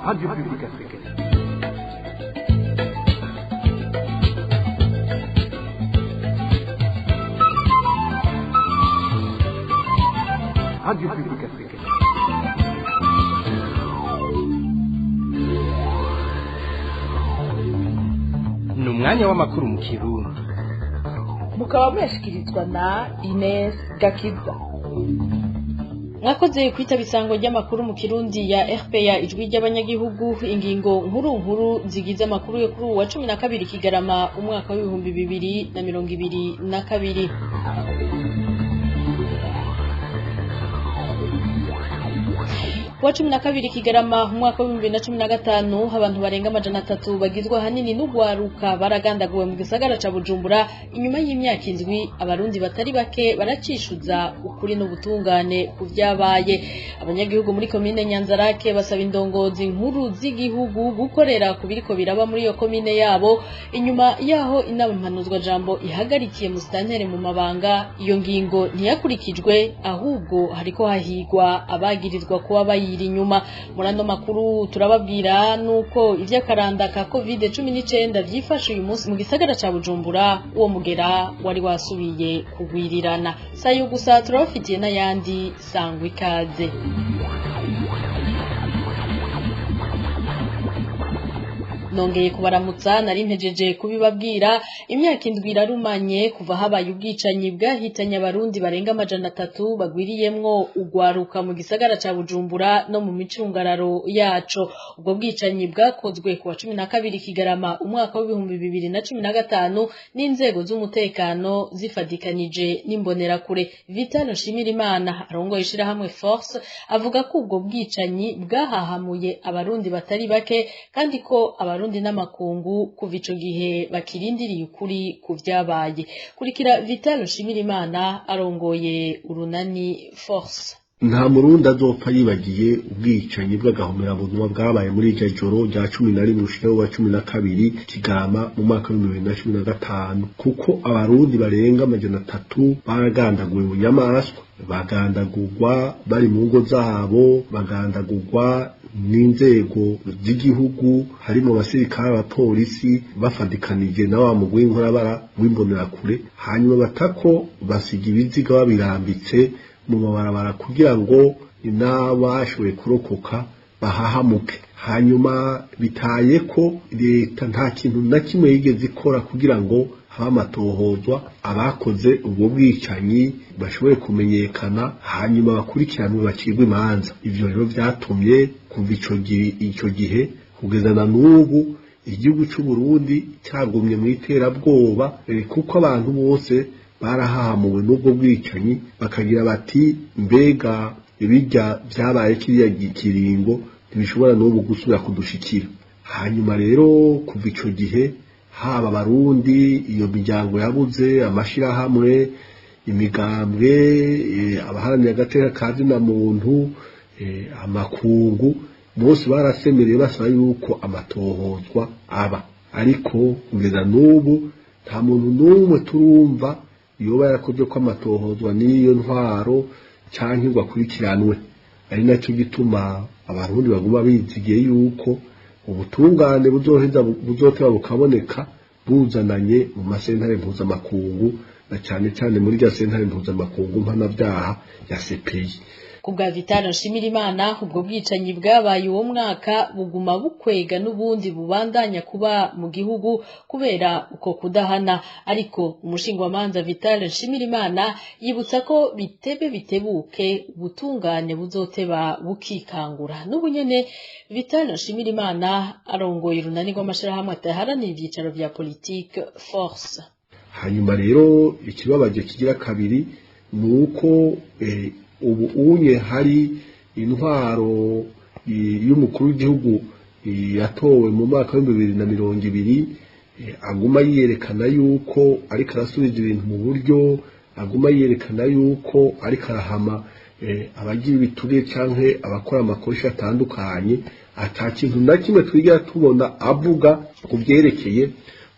Radio Publique Africaine. Radio Publique Africaine. Ni umwanya w'amakuru mu Kirundi. Mukaba muyashyikirizwa na Ines Gakiza. Mwakoze kwitaba isango ry'amakuru mu Kirundi ya RPA, Ijwi ry'Abanyagihugu. Ingingo nkuru nkuru zigize amakuru yo kuri uwa 12 Kigarama umwaka w'2022. Kuwa 12 Kigarama umwaka w'2015, abantu barenga 300 bagizwe ahanini n'ugwaruka baragandaguwe mu gisagara ca Bujumbura. Inyuma y'imyaka 7, Abarundi batari bake baracishuza ukuri n'ubutungane ku vyabaye. Abanyagihugu muri komine Nyanzarake basaba indongozi nkuru z'igihugu gukorera ku biriko biraba muri iyo komine yabo, inyuma yaho inama mpanuzwa jambo ihagarikiye musitanteri mu mabanga. Iyo ngingo ntiyakurikijwe, ahubwo hariko hahigwa abagirizwa kuba bayiri inyuma. Muri ano makuru turababwira nuko ivy'akaranda ka COVID-19 vyifashe uyu munsi mu gisagara ca Bujumbura, uwo mugera wari wasubiye kugwirirana. Sayo gusa, turabafitiye n'ayandi. Sangwa ikaze. Nongeye kubaramutsa, nari mpejeje kubibabwira. Imyaka 7 irarumanye kuva habaye ubwicanyi bwahitanye Abarundi barenga 300 bagwiriyemwo ugwaruka mu gisagara ca Bujumbura no mu micungararo yaco. Ubwo bwicanyi bwakozwe kuwa 12 Kigarama umwaka w'2015 n'inzego z'umutekano zifadikanije n'Imbonerakure. Vital Nshimirimana arongoye ishirahamwe Force avuga ko ubwo bwicanyi bwahahamuye Abarundi batari bake, kandi ko Abarundi n'amakungu kuva ico gihe bakirindiriye ukuri ku vyabaye. Kurikira Vital Nshimirimana arongoye urunani Force. Nta Murundi azopfa yibagiye ubwicanyi bw'agahomerabunwa bwabaye muri iryo joro rya 11 ushira wa 12 Kigarama mu mwaka w'2015, kuko Abarundi barenga 300 baragandaguwe bunyamaswa, bagandagurwa bari mu ngo zabo, bagandagurwa n'inzego z'igihugu, harimo abasirikare, abapolisi bafadikanije na wa mugwi w'inkorabara w'Imbonerakure. Hanyuma batako basiga ibiziga babirambitse mu mabarabara kugira ngo n'abashoboye kurokoka bahahamuke. Hanyuma bitaye ko leta nta kintu na kimwe yigeze ikora kugira ngo habe amatohozwa, abakoze ubwo bwicanyi bashobore kumenyekana, hanyuma bakurikiranwe, bacirwe imanza. Ivyo rero vyatumye kuva ico gihe kugeza na n'ubu igihugu c'u Burundi cagumye mu iterabwoba, kuko abantu bose barahahamuwe n'ubwo bwicanyi, bakagira bati: "Mbega ibirya vyabaye kiriya kiringo ntibishobora n'ubu gusubira kudushikira?" Hanyuma rero kuva ico gihe, haba Abarundi, iyo miryango yabuze, amashirahamwe, imigambwe, abaharanira agateka ka zina muntu, amakungu, bose barasemereye basaba yuko amatohozwa aba, ariko kugeza n'ubu nta muntu n'umwe turumva yoba yarakoze ko amatohozwa n'iyo ntwaro canke ngo akurikiranwe. Ari nacyo gituma Abarundi baguma bizigiye yuko ubutungane buzoheza buzoteba bukaboneka, buzananye mu masentare mpuzamakungu, na cane cane muri rya sentare mpuzamakungu mpanavyaha ya CPI. Kubwa Vital Nshimirimana, ubwo bwicanyi bwabaye uwo mwaka buguma bukwega n'ubundi bubandanya kuba mu gihugu kubera uko kudahana. Ariko umushingwamanza Vital Nshimirimana yibutsa ko bitebe bitebuke ubutungane buzoteba bukikangura. N'ubu nyene Vital Nshimirimana arongoye urunani rw'amashirahamwe adaharanira ivyicaro vya politike, Force. Hanyuma rero ikibabaje kigira kabiri ni uko ubu unye hari intwaro y'umukuru w'igihugu yatowe mu mwaka w'2020, aguma yerekana yuko ariko arasubiza ibintu mu buryo, aguma yerekana yuko ariko arahama abagira ibituriye canke abakora amakosa atandukanye. Ata kintu na kimwe twigera tubona avuga ku byerekeye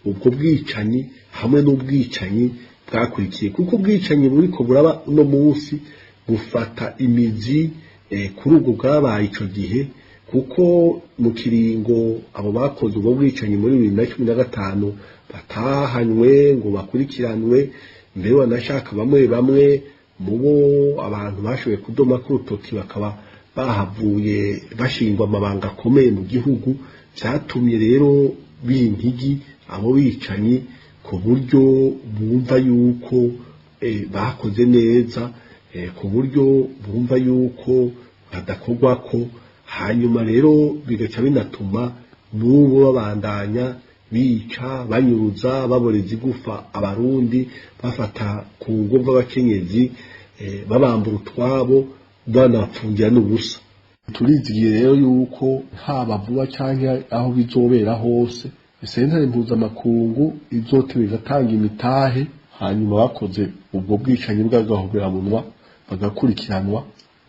ubwo bwicanyi hamwe n'ubwicanyi bwakurikiye, kuko ubwicanyi buriko buraba uno munsi bufata imizi kuri ubwo bwabaye ico gihe. Kuko mu kiringo abo bakoze ubwo bwicanyi muri 2015 batahanywe ngo bakurikiranwe, mbere banashaka bamwe bamwe mubo abantu bashoboye kudoma ku rutoki bakaba bahavuye bashingwa amabanga akomeye mu gihugu. Vyatumye rero bintigi abo bicanyi ku buryo bumva yuko bakoze neza, ku buryo bumva yuko badakorwako. Hanyuma rero bigaca binatuma n'ubu babandanya bica, banyuruza, baboreza igufa abarundi, bafata ku nguvu abakenyezi, babambura utwabo, banapfungira n'ubusa. Turizigiye rero yuko haba vuba canke aho bizobera hose, sentare mpuzamakungu izoteba igatanga imitahe, hanyuma bakoze ubwo bwicanyi bw'agahoberabunwa bagakurikiranwa,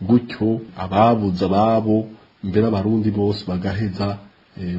gutyo ababuze ababo mbere abarundi bose bagaheza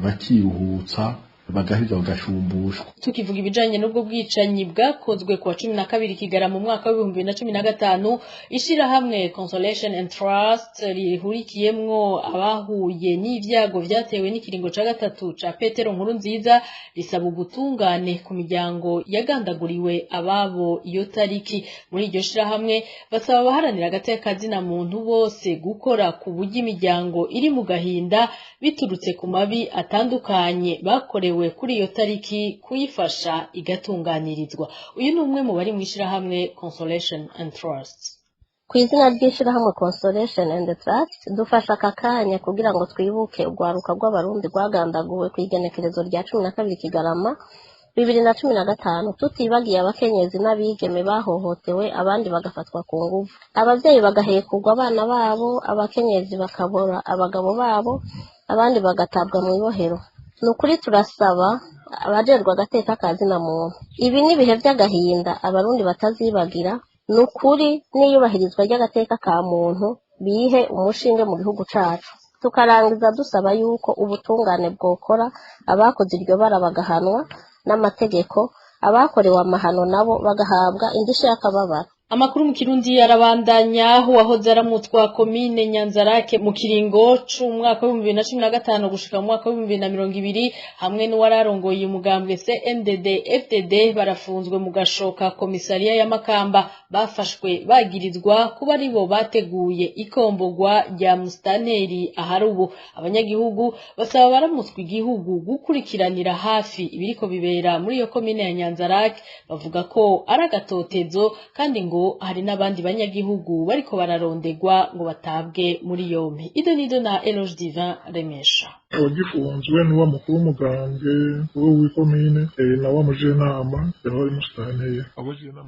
bakiruhutsa, bagaheza bagashumbushwa. Tukivuga ibijanye n'ubwo bwicanyi bwakozwe kuwa 12 Kigarama mu mwaka wa 2015, ishirahamwe Consolation and Trust rihurikiyemwo abahuye n'ivyago vyatewe n'ikiringo ca gatatu ca Petero Nkurunziza risaba ubutungane ku miryango yagandaguriwe ababo iyo tariki. Muri iryo shirahamwe basaba abaharanira agateka kazina muntu bose gukora ku buryo imiryango iri mu gahinda biturutse ku mabi atandukanye bakorewe kuri iyo tariki kuyifasha igatunganirizwa. Uyu ni umwe mu bari mu ishirahamwe Consolation and Trust. Ku izina ry'ishirahamwe Consolation and Trust, dufashe aka kanya kugira ngo twibuke urwaruka rw'abarundi rwagandaguwe ku igenekerezo rya 12 Kigarama 2015, tutibagiye abakenyezi n'abigeme bahohotewe, abandi bagafatwa ku nguvu, abavyeyi bagahekurwa abana babo, abakenyezi bakabora abagabo babo, abandi bagatabwa mu ibohero. Ni ukuri turasaba abajerwa agateka ka zina muntu, ibi ni ibihe vy'agahinda abarundi batazibagira. Ni ukuri n'iyubahirizwa ry'agateka ka muntu bihe umushinge mu gihugu cacu. Tukarangiza dusaba yuko ubutungane bwokora, abakoze iryo bara bagahanwa n'amategeko, abakorewe amahano nabo bagahabwa indishyi y'akababaro. Amakuru mu Kirundi arabandanya. Uwahoze aramutwa komine Nyanzarake mu kiringo c'umwaka wa 2015 gushika mu mwaka wa 2020 hamwe n'uwararongoye umugambwe CNDD FDD barafunzwe mu gashoka komisariya ya Makamba. Bafashwe bagirizwa kuba aribo bateguye ikombogwa rya mustaneri ahari ubu. Abanyagihugu basaba baramutswa igihugu gukurikiranira hafi ibiriko bibera muri iyo komine ya Nyanzarake, bavuga ko ari agatotezo kandi ngo hari n'abandi banyagihugu bariko bararondegwa ngo batabwe muri yompi. Ido nido na Eloge Divin Remesha. Abagifunzwe ni wa mukuru w'umugambwe w'ikomine na wa mujenama yahora musitanteye.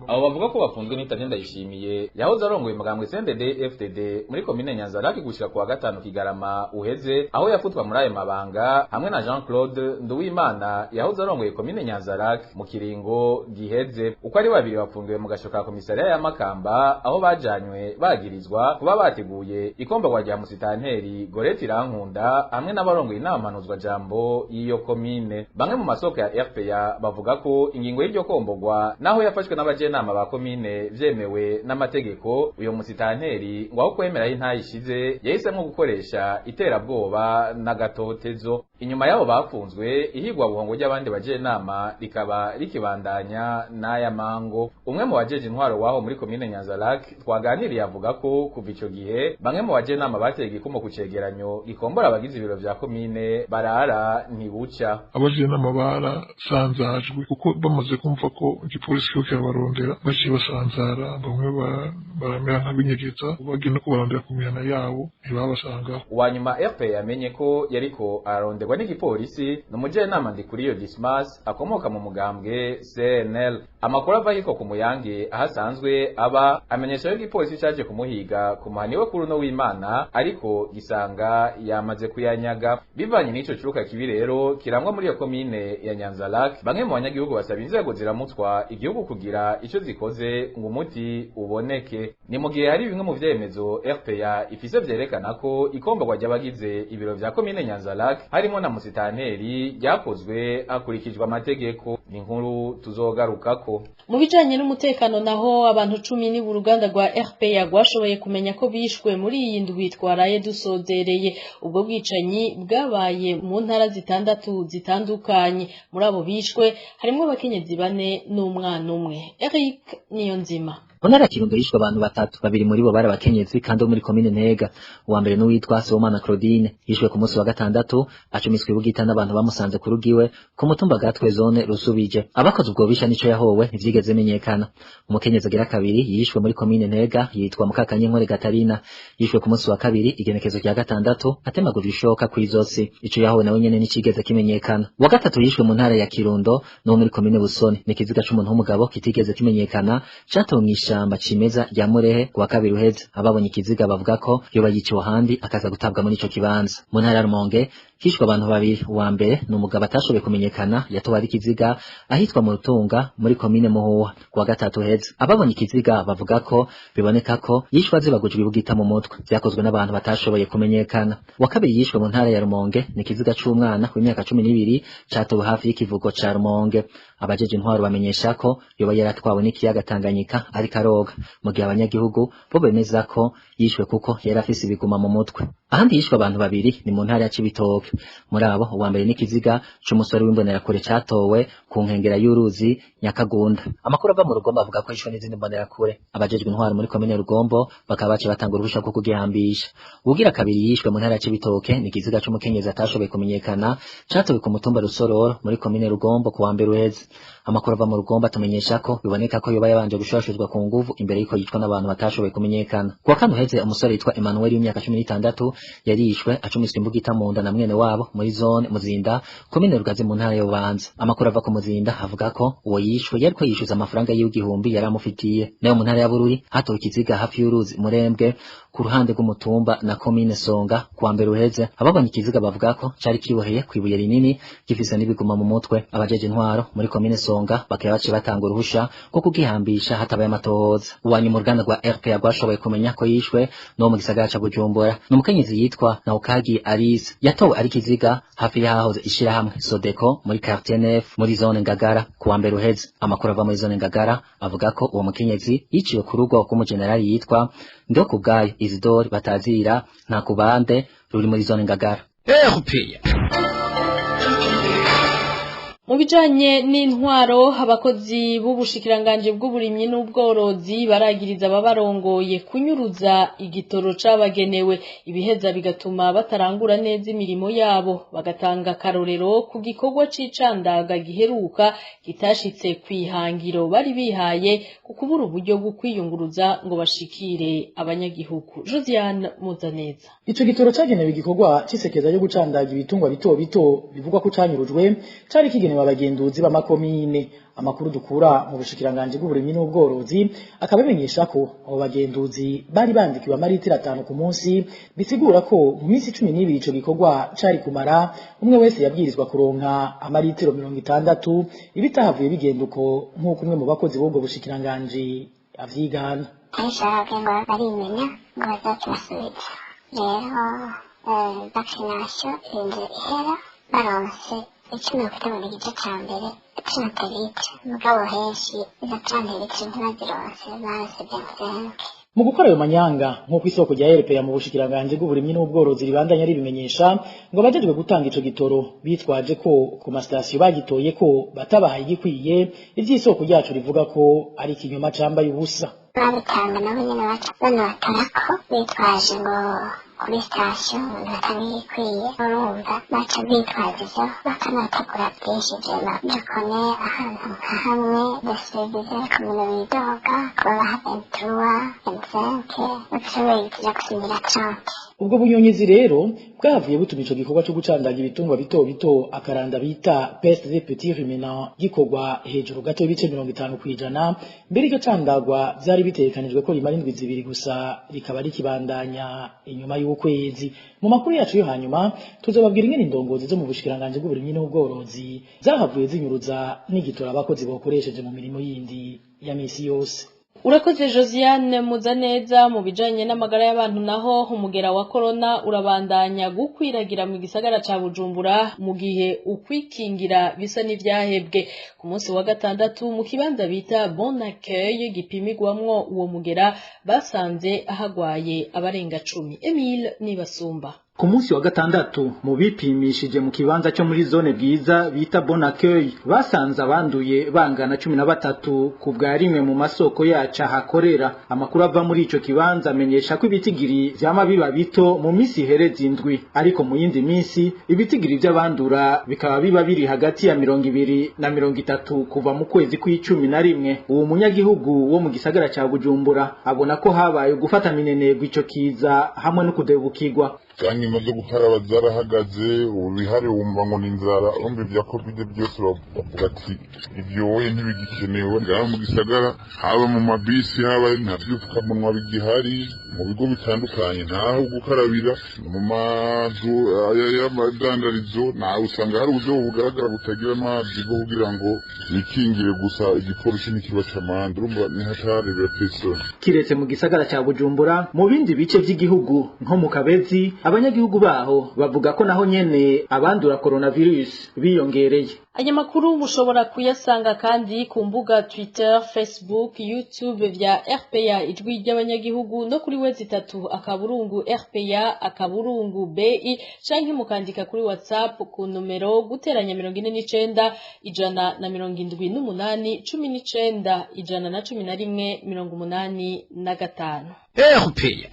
Abo bavuga ko bafunzwe n'Itavye Ndayishimiye yahoze arongoye umugambwe CNDD FDD muri komine Nyanzarake gushika kuwa 5 Kigarama uheze, aho yafutwa muri ayo mabanga hamwe na Jean Claude Nduwimana yahoze arongoye komine Nyanzarake mu kiringo giheze. Uko ari babiri bafungiwe mu gasho ka komisariya ya Makamba, aho bajanywe bagirizwa kuba bateguye ikombogwa rya musitanteri Goreti Irankunda hamwe n'abarongoye inama mpanuzwa jambo y'iyo komine. Bamwe mu masoko ya RPA bavuga ko ingingo y'iryo kombogwa naho yafashwe n'abajenama ba komine vyemewe n'amategeko, uyo musitanteri ngo aho kwemera intayishize yahisemwo gukoresha iterabwoba n'agatotezo. Inyuma yabo bafunzwe, ihigwa buhongo ry'abandi bajenama rikaba rikibandanya n'aya mango. Umwe mu bajeje intwaro waho muri komine Nyanzarake twaganiriye avuga ko kuva ico gihe bamwe mu bajenama bateye igikumo ku cegeranyo gikombora abagize ibiro vya komine barara ntibuca. Abajenama barasanzajwe kuko bamaze kumva ko igipolisi kiriko kirabarondera, baciye basanzara, bamwe baramera nk'abinyegeza, bagiye no kubarondera ku mihana yabo ntibabasangaho. Uwanyuma RP yamenye ko yariko araronderwa n'igipolisi ni umujenama Ndikuriyo Dismas akomoka mu mugambwe CNL. Amakuru ava ahitwa ku Muyange aho asanzwe aba amenyesha ko igipolisi caje kumuhiga ku muhani we kuri uno w'Imana, ariko gisanga yamaze kuyanyaga. Bivanye n'ico cuka kibi rero kirangwa muri iyo komine ya Nyanzarake, bamwe mu banyagihugu basaba inzego ziramutswa igihugu kugira ico zikoze ngo umuti uboneke. Ni mu gihe hari bimwe mu vyemezo RPA ifise vyerekana ko ikombogwa ry'abagize ibiro vya komine Nyanzarake harimo na musitanteri ryakozwe hakurikijwe amategeko. Ni inkuru tuzogarukako. Mu bijanye n'umutekano naho, abantu 10 ni uruganda rwa RPA rwashoboye kumenya ko bishwe muri iyi ndwi twaraye dusozereye. Ubwo bwicanyi bwabaye mu ntara zitandatu zitandukanye. Muri abo bishwe harimwo abakenyezi bane n'umwana umwe. Eric Niyonzima. Mu ntara ya Kirundo hishwe abantu batatu, babiri muri bo bari abakenyezi kandi bo muri komine Ntega. Uwa mbere n'uwitwa Sibomana Claudine, yishwe ku munsi wa gatandatu acumiswe ibugita n'abantu bamusanze ku rugo iwe ku mutumba Gatwe, zone Rusubije. Abakoze ubwo bubisha n'ico yahowe ntivyigeze bimenyekana. Umukenyezi agira kabiri yishwe muri komine Ntega yitwa Mukakanyinkore Gatarina, yishwe ku munsi wa kabiri, igenekezo rya gatandatu, atemagujwe ishoka kw'izosi. Ico yahowe nawe nyene nticigeze kimenyekana. Uwa gatatu yishwe mu ntara ya Kirundo no muri komine Busoni ni ikiziga c'umuntu w'umugabo kitigeze kimenyekana, catowe mw'ishamba cimeza rya Murehe kuwa kabiri uheze. Ababonye ikiziga bavuga ko yoba yiciwe ahandi akaza gutabwa muri ico kibanza. Mu ntara ya Rumonge hishwe abantu babiri. Uwa mbere ni umugabo atashoboye kumenyekana, yatowe ari ikiziga ahitwa mu Rutunga muri komine Muhuha kuwa gatatu uheze. Ababonye ikiziga bavuga ko biboneka ko yishwe azibagujwe ibugita mu mutwe, vyakozwe n'abantu batashoboye kumenyekana. Uwa kabiri yishwe mu ntara ya Rumonge ni ikiziga c'umwana w'imyaka 12 catowe hafi y'ikivugo ca Rumonge. Abajeje intwaro bamenyesha ko yoba yaratwawe n'ikiyaga Tanganyika ariko aroga, mu gihe abanyagihugu bo bemeza ko yishwe kuko yari afise ibiguma mu mutwe. Ahandi yishwe abantu babiri ni mu ntara ya Cibitoke. Muri abo, uwa mbere n'ikiziga c'umusore w'imbonerakure catowe ku nkengera y'uruzi Nyakagunda. Amakuru ava mu Rugombo avuga ko yishwe n'izindi mbonerakure. Abajejwe intwaro muri komine Rugombo bakaba baciye batanga uruhusha rwo kugihambisha. Uwugira kabiri yishwe mu ntara ya Cibitoke ni ikiziga c'umukenyezi atashoboye kumenyekana, catowe ku mutumba Rusororo muri komine Rugombo ku wa mbere uheze. Amakuru ava mu Rugombo atumenyesha ko biboneka ko yoba yabanje gushurashuzwa ku nguvu imbere y'uko yicwa n'abantu batashoboye kumenyekana. Kuwa kane uheze, umusore yitwa Emmanuel w'imyaka 16 yarishwe acumiswe imbugita mu nda na mwene wabo muri zone Muzinda, komine Rugazi, mu ntara ya Bubanza. Amakuru ava ku Muzinda avuga ko uwo yishwe yariko yishuza amafaranga y'igihumbi yari amufitiye. Nayo mu ntara ya Bururi hatowe ikiziga hafi y'uruzi Murembwe ku ruhande rw'umutumba na komine Songa kuwa mbere uheze. Ababonye ikiziga bavuga ko cari kiboheye kw'ibuye rinini, gifise n'ibiguma mu mutwe. Abajeje intwaro muri komine Songa bakaba baciye batanga uruhusha rwo kugihambisha hatabaye amatohoza. Uwanyuma uruganda rwa RPA rwashoboye kumenya ko yishwe no mu gisagara ca Bujumbura ni umukenyezi yitwa Naukagi Alice, yatowe ari ikiziga hafi y'ahahoze ishirahamwe Sodeko muri quartier Nef muri zone Ngagara kuwa mbere uheze. Amakuru ava muri zone Ngagara avuga ko uwo mukenyezi yiciwe ku rugo rw'umujenerali yitwa Ndokubwayo Isidore batazira nta kubande, ruri muri zone Ngagara. RPA. Mu bijanye n'intwaro, abakozi b'ubushikiranganji bw'uburimyi n'ubworozi baragiriza ababarongoye kunyuruza igitoro cabagenewe, ibiheza bigatuma batarangura neza imirimo yabo. Bagatanga akarorero ku gikorwa c'icandaga giheruka kitashitse kw'ihangiro bari bihaye ku kubura uburyo bwo kwiyunguruza ngo bashikire abanyagihugu. Josiane Muzaneza. Ico gitoro cagenewe igikorwa c'isekeza ryo gucandaga ibitungwa bito bito bivugwa ko canyurujwe cari kigenewe abagenduzi b'amakomine. Amakuru dukura mu bushikiranganji bw'uburimyi n'ubworozi akaba amenyesha ko abo bagenduzi bari bandikiwe amaritiro 5 ku munsi, bisigura ko mu minsi 12 ico gikorwa cari kumara, umwe wese yabwirizwa kuronka amaritiro 60. Ibitahavuye bigenda uko, nk'uko umwe mu bakozi b'ubwo bushikiranganji avyigana. Kenshi barababwiye ngo barimenya ngo bazokibasubiza. Rero vaccination irinze ihera baronse 10 n'igice ca mbere 10 litres, mugabo henshi izo 30 litres ntibazironse, baronse 25. Mu gukora ayo manyanga, nk'uko isoko rya RPA mu bushikiranganji bw'uburimyi n'ubworozi ribandanya ribimenyesha, ngo abajejwe gutanga ico gitoro bitwaje ko ku masitasiyo bagitoye ko batabahaye igikwiye, ivy'isoko ryacu rivuga ko ari ikinyoma cambaye ubusa. Babitanga nabo nyene baca banabatarako bitwaje ngo kuri sitasiyo ntibatanga igikwiye. Urumva baca bitwaza ivyo bakanategura byinshi. Vyema dukone ahantu nka hamwe basigize ku bintu bidoga kubabaha 23, 25, bagashoboye kuja gusinyira 30. Ubwo bunyonyezi rero bwavuye butuma ico gikorwa co gucandaga ibitungwa bito bito akaranda bita peste des petits ruminants gikorwa hejuru gato y'ibice 50%. Mbere iryo candagwa vyari bitegekanijwe ko rimara indwi 2 gusa, rikaba rikibandanya inyuma y'ukwezi. Mu makuru yacu yo hanyuma tuzobabwira ingene indongozi zo mu bushikiranganji bw'uburimyi n'ubworozi zahavuye zinyuruza n'igitora abakozi bokoresheje mu mirimo yindi ya misi yose. Urakoze Josiane Muzaneza. Mu bijanye n'amagara y'abantu naho, umugera wa corona urabandanya gukwiragira mu gisagara ca Bujumbura mu gihe ukwikingira bisa n'ivyahebwe. Ku munsi wa gatandatu, mu kibanza bita Bon Accueil gipimigwamwo uwo mugera, basanze hagwaye abarenga 10. Emile Nibasumba. Ku munsi wa gatandatu, mu bipimishije mu kibanza cyo muri zone Bwiza bita Bon Accueil, basanze abanduye bangana 13 ku bwa rimwe mu masoko yacu ahakorera. Amakuru ava muri ico kibanza amenyesha ko ibitigiri vyama biba bito mu misi ihereza indwi, ariko mu yindi misi ibitigiri vy'abandura bikaba biba biri hagati ya 20 na 30 kuva mu kwezi kw'11. Uwo munyagihugu wo mu gisagara ca Bujumbura abona ko habaye gufata minenegwa ico kiza hamwe no kudebukirwa. Nyuma zo gukaraba zarahagaze, ubu bihari wumva ngo ni inzara. Urumva ibya COVID byose bavuga ati ibyoye ntibigikenewe ngaha mu gisagara, haba mu mabisi, haba nta byupfukamunwa bigihari mu bigo bitandukanye, ntaho gukarabira mu mazu y'amadandarizo, nawe usanga hari uburyo bugaragara butagira amazi bwo kugira ngo bikingire gusa, igipolisi ntikibaca amande. Urumva ni hatari, birateye. Kiretse mu gisagara ca Bujumbura, mu bindi bice by'igihugu nko mu Kabezi, abanyagihugu baho bavuga ko naho nyene abandura coronavirus biyongereye. Aya makuru mushobora kuyasanga kandi ku mbuga Twitter, Facebook, YouTube vya RPA Ijwi ry'Abanyagihugu, no kuri www.rpa.bi, canke mukandika kuri WhatsApp ku numero +49 178 19 111 85. RPA.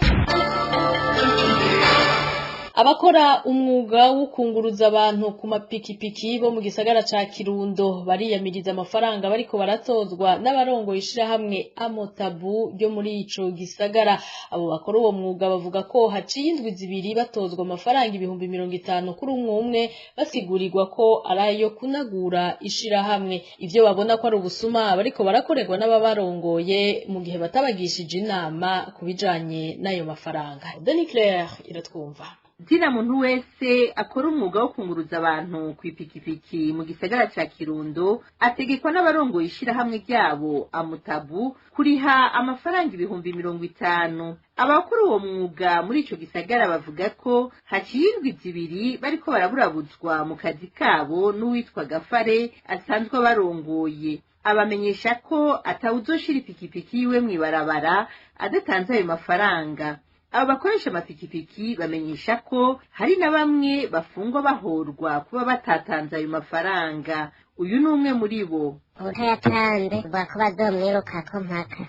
Abakora umwuga wo kunguruza abantu ku mapikipiki bo mu gisagara ca Kirundo bariyamiriza amafaranga bariko baratozwa n'abarongoye ishirahamwe Amotabu ryo muri ico gisagara. Abo bakora uwo mwuga bavuga ko haciye indwi 2 batozwa amafaranga 50,000 kuri umwe umwe, basigurirwa ko ari ayo kunagura ishirahamwe. Ivyo babona ko ari ubusuma bariko barakorerwa n'ababarongoye mu gihe batabagishije inama ku bijanye n'ayo mafaranga. Denis Claire iratwumva. Zina muntu wese akora umwuga wo kunguruza abantu ku ipikipiki mu gisagara ca Kirundo ategekwa n'abarongoye ishirahamwe ryabo Amutabu kuriha amafaranga 50,000. Abakora uwo mwuga muri ico gisagara bavuga ko haciye indwi 2 bariko baraburabuzwa mu kazi kabo n'uwitwa Gafare asanzwe abarongoye. Abamenyesha ko atawuzoshira ipikipiki yiwe mw'ibarabara adatanze ayo mafaranga. Abo bakoresha amapikipiki bamenyesha ko hari na bamwe bafungwa bahorwa kuba batatanze ayo mafaranga. Uyu ni umwe muri bo. Utayatanze bavuga ko bazomwirukako mpaka.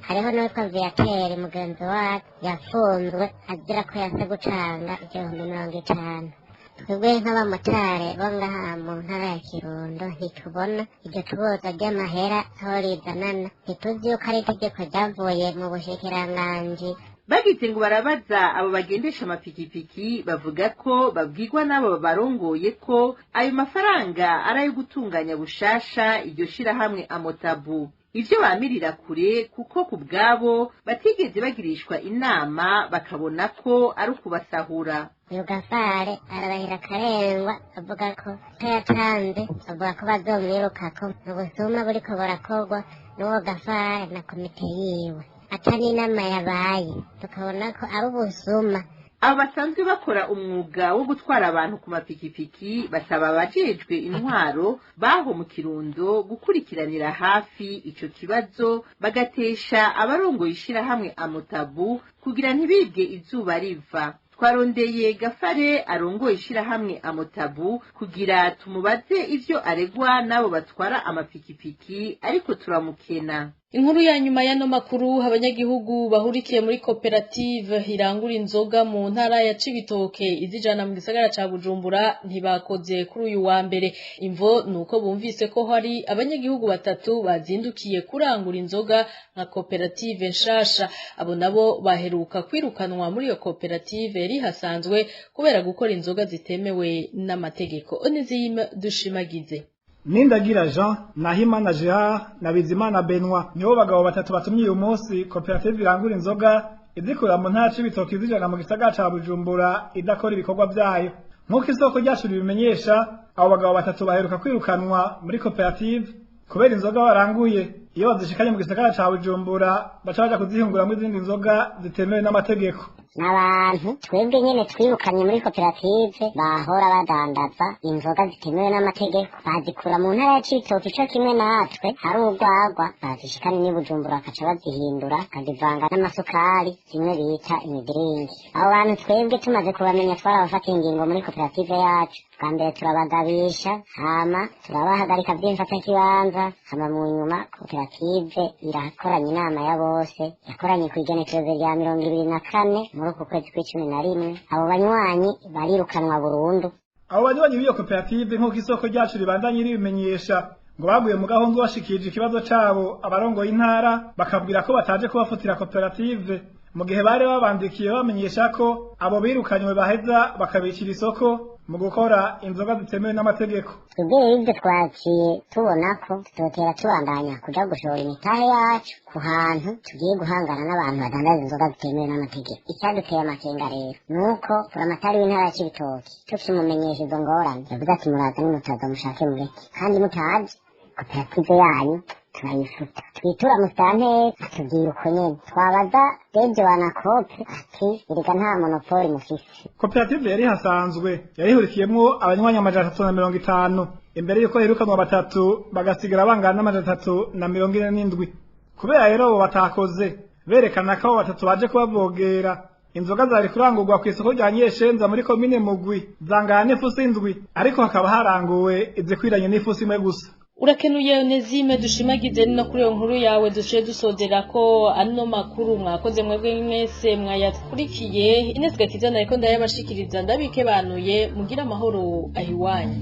Hariho n'uwitwa Viateur mugenzi wacu yafunzwe azira ko yanse gucanga 50,000. Twebwe nk'abamotari bo ngaha mu ntara ya Kirundo ntitubona iryo tuboza ry'amahera aho rizanana, ntituzi yuko ari itegeko ryavuye mu bushikiranganji. Bagize ngo barabaza abo bagendesha amapikipiki, bavuga ko babwirwa n'abo barongoye ko ayo mafaranga ari ayo gutunganya bushasha iryo shirahamwe Amotabu. Ivyo bamirira kure kuko ku bwabo batigeze bagirishwa inama, bakabona ko ari ukubasahura. Uyu Gafare ararahira akarengwa avuga ko utayatanze avuga ko bazomwirukako. Mu busuma buriko burakorwa n'uwo Gafare na komite yiwe, ata n'inama yabaye, tukabona ko ari ubusuma. Abo basanzwe bakora umwuga wo gutwara abantu ku mapikipiki basaba abajejwe intwaro baho mu Kirundo gukurikiranira hafi ico kibazo, bagatesha abarongoye ishirahamwe Amotabu kugira ntibibwe izuba riva. Twarondeye Gafare arongoye ishirahamwe Amotabu kugira tumubaze ivyo aregwa n'abo batwara amapikipiki, ariko turamukena. Inkuru ya nyuma y'ano makuru: abanyagihugu bahurikiye muri koperative irangura inzoga mu ntara ya Cibitoke izijana mu gisagara ca Bujumbura ntibakoze kuri uyu wa mbere. Imvo nuko bumvise ko hari abanyagihugu batatu bazindukiye kurangura inzoga nka koperative nshasha. Abo nabo baheruka kwirukanwa muri iyo koperative rihasanzwe kubera gukora inzoga zitemewe n'amategeko. Onezime Dushimagize. Nindagira Jean, Nahimana Gerard na Bizimana Benoit nibo bagabo batatu batumye uyu munsi koperative irangura inzoga izikura mu ntara Cibitoke izijana mu gisagara ca Bujumbura idakora ibikorwa vyayo. Nk'uko isoko ryacu ribimenyesha, abo bagabo batatu baheruka kwirukanwa muri koperative kubera inzoga baranguye. Iyo bazishikanye mu gisagara ca Bujumbura, baca baja kuzihinguramwo izindi nzoga zitemewe n'amategeko. N'abantu twebwe nyene twirukanye muri koperative bahora badandaza inzoga zitemewe n'amategeko, bazikura mu ntara ya Cibitoke co kimwe natwe, hari urwagwa bazishikanye n'i Bujumbura, bakaca bazihindura bakazivanga n'amasukari, zimwe bita imidiringi. Abo bantu twebwe tumaze kubamenya, twarabafatiye ingingo muri koperative yacu. Bwa mbere turabagabisha, hama turabahagarika vy'imfatakibanza, hama mu nyuma koperative irakoranya inama ya bose, yakoranye kw'igenekerezo rya 24 muri uku kwezi kw'11. Abo banywanyi barirukanwa burundu. Abo banywanyi b'iyo koperative, nk'uko isoko ryacu ribandanye ribimenyesha, ngo baguye mu gahungu bashikirije ikibazo cabo abarongoye intara, bakabwira ko bataje kubafutira koperative, mu gihe bari babandikiye bamenyesha ko abo birukanywe baheza bakabikira isoko mu gukora inzoga zitemewe n'amategeko. Twebwe rero ibyo twaciye tubona ko tutotera tubandanya kuja gushora imitahe yacu ku hantu tugiye guhangana n'abantu badandaza inzoga zitemewe n'amategeko. Icyaduteye amakenga rero ni uko buramatari w'intara ya Cibitoke, tukimumenyesha izo ngorane, yavuze ati: "Muraza nimutaza mushake mureke, kandi mutazi koperative yanyu turayifuta." Twitura musitanteri, atubwira uko nyene. Twabaza DG wa ANACOOP, ati: "Erega nta monopole mufise." Koperative yari hasanzwe yarihurikiyemwo abanywanyi 350 imbere yuko hirukanwa batatu, bagasigara bangana n'347. Kubera rero abo batakoze, berekana ko abo batatu baje kubavogera, inzoga zari kurangurwa ku isoko rya Nyeshenza muri komine Mugwi zangana n'ifusi 7, ariko hakaba haranguwe izikwiranye n'ifusi imwe gusa. Urakenuye Onezime, dushimagize no kuri iyo nkuru yawe duciye dusozera ko ano makuru. Mwakoze mwebwe mwese mwayakurikiye. Ines Gakiza nariko ndayabashikiriza, ndabike banuye, mugira amahoro ahiwanyu.